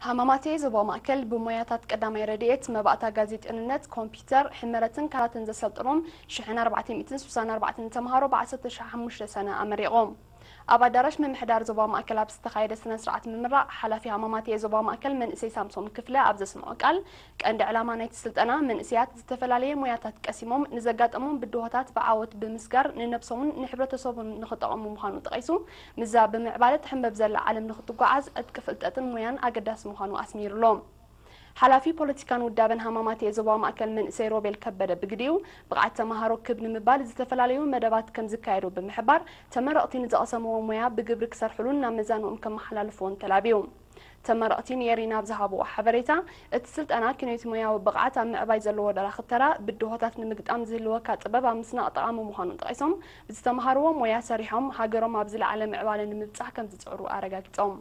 ሃማማቴ ዞባ ማእከል ብሞያታት ቀዳማይ ረድኤት፣ መባእታ ጋዜጠንነት፣ ኮምፒውተር፣ ሕመረትን ካራትን ዘሰልጠኖም ሽሕን ኣርባዕተ ሚእትን ስሳን ኣርባዕተን ተምሃሮ ብ ዓሰርተ ሺሕ ሓሙሽተ ሰነ ኣመሪቖም። ኣብ ኣዳራሽ ምምሕዳር ዞባ ማእከል ኣብ ዝተኻየደ ስነ ስርዓት ምምራቕ፣ ሓላፊ ሃማማቴ ዞባ ማእከል መንእሰይ ሳምሶም ክፍለ ኣብ ዘስምዖ ቃል፣ ቀንዲ ዕላማ ናይቲ ስልጠና መንእሰያት ዝተፈላለየ ሞያታት ቀሲሞም ንዘጋጠሞም ብድሆታት ብዓወት ብምስጋር ንነብሶምን ንሕብረተሰቦምን ንኽጠቐሙ ምዃኑ ጠቒሱ፣ ምስዛ ብምዕባለ ትሕንበብ ዘላ ዓለም ንኽትጓዓዝ ዕጥቂ ፍልጠትን ሞያን ኣገዳሲ ምዃኑ ኣስሚሩሎም። ሓላፊ ፖለቲካን ውዳበን ሃማማቴ ዞባ ማእከል መንእሰይ ሮቤል ከበደ ብግዲኡ፣ ብቕዓት ተምሃሮ ክብ ንምባል ዝተፈላለዩ መደባት ከም ዝካየዱ ብምሕባር፣ ተመረቕቲ ንዝቐሰምዎ ሞያ ብግብሪ ክሰርሕሉን ናብ መዛንኦም ከመሓላልፍዎን ተላብዩ። ተመረቕቲ ንኤሪና ኣብ ዝሃብዎ ሓበሬታ፣ እቲ ስልጠና ኪኖት ሞያዊ ብቕዓት ኣብ ምዕባይ ዘለዎ ደራኺ ተራ፣ ብድሆታት ንምግጣም ዝህልወካ ጥበብ ኣብ ምስናቕ ጠቓሚ ምዃኑ ጠቒሶም፣ ብዝተምሃርዎ ሞያ ሰሪሖም ሃገሮም ኣብ ዝለዓለ ምዕባለ ንምብጻሕ ከም ዝጽዕሩ ኣረጋጊጾም።